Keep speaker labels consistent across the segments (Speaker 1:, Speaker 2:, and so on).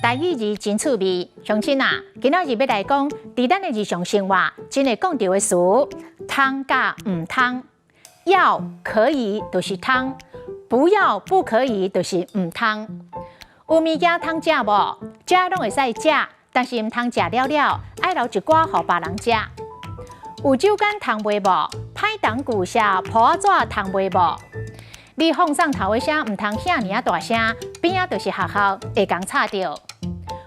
Speaker 1: 台語字真趣味，鄉親啊，今仔日欲來講，佇咱的日常生活，真會講著的詞，通佮毋通，要可以就是通，不要不可以就是毋通。有物件通食無？食攏會使食，但是毋通食了了，愛留一寡予別人食。有酒矸通賣無？歹銅舊錫簿仔紙通賣無？你放送頭的聲毋通遐爾仔大聲，邊仔就是學校會共吵著。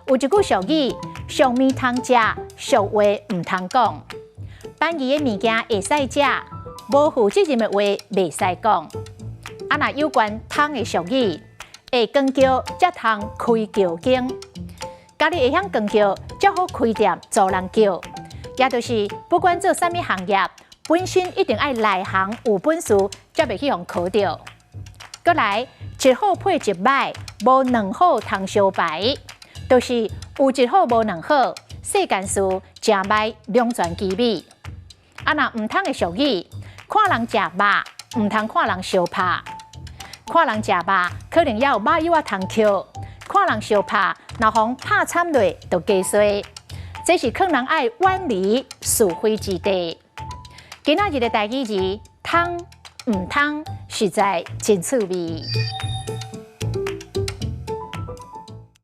Speaker 1: 有一句俗語：俗物通食，俗話毋通講。反義的物件會使食，無負責任的話袂使講。啊，若有關通的俗語，會扛轎才通開轎間。家己會曉扛轎，才好開店租人轎。也就是不管做啥物行業，本身一定愛內行有本事，才袂去予囥著。閣來，一好配一歹，無兩好通相排，就是有一好無兩好，世間事成敗兩全其美。啊，若毋通的俗語，看人食肉，毋通看人相拍。看人食肉，可能猶有肉莜仔通抾；看人相拍，若予拍慘落，就加衰。這是勸人愛遠離是非之地。今仔日的台語字，通毋通，實在真趣味。